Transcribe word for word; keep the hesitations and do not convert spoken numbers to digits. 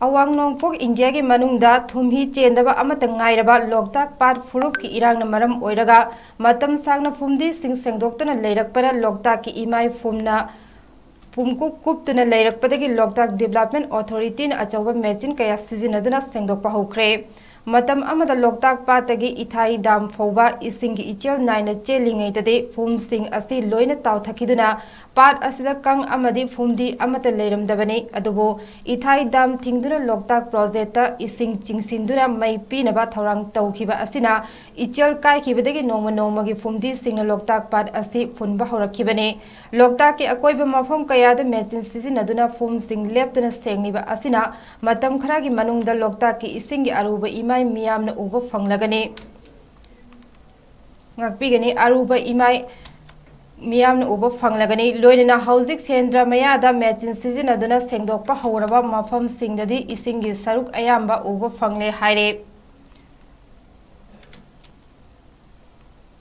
ꯑꯋꯥꯡ ꯅꯣꯡꯄꯣꯛ ꯏꯟꯗꯤꯌꯥꯒꯤ ꯃꯅꯨꯡꯗ ꯊꯨꯝꯍꯤ ꯆꯦꯟꯗꯕ ꯑꯃꯠꯇ ꯉꯥꯏꯔꯕ ꯂꯣꯛꯇꯥꯛ ꯄꯥꯠ ꯐꯨꯔꯨꯞꯀꯤ ꯏꯔꯥꯡꯅ ꯃꯔꯝ ꯑꯣꯏꯔꯒ ꯃꯇꯝ ꯁꯥꯡꯅ ꯐꯨꯝꯗꯤꯁꯤꯡ ꯁꯦꯡꯗꯣꯛꯇꯅ ꯂꯩꯔꯛꯄꯅ ꯂꯣꯛꯇꯥꯛꯀꯤ ꯏꯃꯥꯏ ꯐꯨꯝꯅ ꯄꯨꯝꯀꯨꯞ ꯀꯨꯞꯇꯨꯅ ꯂꯩꯔꯛꯄꯗꯒꯤ ꯂꯣꯛꯇꯥꯛ ꯗꯤꯕꯦꯂꯞꯃꯦꯟ ꯑꯣꯊꯣꯔꯤꯇꯤꯅ ꯑꯆꯧꯕ ꯃꯦꯆꯤꯟ ꯀꯌꯥ ꯁꯤꯖꯤꯟꯅꯗꯨꯅ ꯁꯦꯡꯗꯣꯛꯄ ꯍꯧꯈ꯭ꯔꯦ꯫ ꯃꯇꯝ ꯑꯃꯗ ꯂꯣꯛꯇꯥꯛ ꯄꯥꯠꯇꯒꯤ ꯏꯊꯥꯏ ꯗꯥꯝ ꯐꯥꯎꯕ ꯏꯁꯤꯡꯒꯤ ꯏꯆꯦꯜ ꯅꯥꯏꯅ ꯆꯦꯜꯂꯤꯉꯩꯗꯗꯤ ꯐꯨꯝꯁꯤꯡ ꯑꯁꯤ ꯂꯣꯏꯅ ꯇꯥꯎꯊꯈꯤꯗꯨꯅ ꯄꯥꯠ ꯑꯁꯤꯗ ꯀꯪ ꯑꯃꯗꯤ ꯐꯨꯝꯗꯤ ꯑꯃꯠꯇ ꯂꯩꯔꯝꯗꯕꯅꯤ꯫ ꯑꯗꯨꯕꯨ ꯏꯊꯥꯏ ꯗꯥꯝ ꯊꯤꯡꯗꯨꯅ ꯂꯣꯛꯇꯥꯛ ꯄ꯭ꯔꯣꯖꯦꯛꯇ ꯏꯁꯤꯡ ꯆꯤꯡꯁꯤꯟꯗꯨꯅ ꯃꯩ ꯄꯤꯅꯕ ꯊꯧꯔꯥꯡ ꯇꯧꯈꯤꯕ ꯑꯁꯤꯅ ꯏꯆꯦꯜ ꯀꯥꯏꯈꯤꯕꯗꯒꯤ ꯅꯣꯡꯃ ꯅꯣꯡꯃꯒꯤ ꯐꯨꯝꯗꯤꯁꯤꯡꯅ ꯂꯣꯛꯇꯥꯛ ꯄꯥꯠ ꯑꯁꯤ ꯐꯨꯟꯕ ꯍꯧꯔꯛꯈꯤꯕꯅꯤ꯫ ꯂꯣꯛꯇꯥꯛꯀꯤ ꯑꯀꯣꯏꯕ ꯃꯐꯝ ꯀꯌꯥꯗ ꯃꯦꯆꯤꯟ ꯁꯤꯖꯤꯟꯅꯗꯨꯅ ꯐꯨꯝꯁꯤꯡ ꯂꯦꯞꯇꯅ ꯁꯦꯡꯂꯤꯕ ꯑꯁꯤꯅ ꯃꯇꯝ ꯈꯔꯒꯤ ꯃꯅꯨꯡꯗ ꯂꯣꯛꯇꯥꯛꯀꯤ ꯏꯁꯤꯡꯒꯤ ꯑꯔꯨꯕ ꯏꯃꯥꯏ ꯃꯤꯌꯥꯝꯅ ꯎꯕ ꯐꯪꯂꯒꯅꯤ꯫ ꯉꯥꯛꯄꯤꯒꯅꯤ꯫ ꯑꯔꯨꯕ ꯏꯃꯥꯏ ꯃꯤꯌꯥꯝꯅ ꯎꯕ ꯐꯪꯂꯒꯅꯤ꯫ ꯂꯣꯏꯅꯅ ꯍꯧꯖꯤꯛ ꯁꯦꯟꯗ꯭ꯔ ꯃꯌꯥꯗ ꯃꯦꯆꯤꯟ ꯁꯤꯖꯤꯟꯅꯗꯨꯅ ꯁꯦꯡꯗꯣꯛꯄ ꯍꯧꯔꯕ ꯃꯐꯝꯁꯤꯡꯗꯗꯤ ꯏꯁꯤꯡꯒꯤ ꯁꯔꯨꯛ ꯑꯌꯥꯝꯕ ꯎꯕ ꯐꯪꯂꯦ ꯍꯥꯏꯔꯦ꯫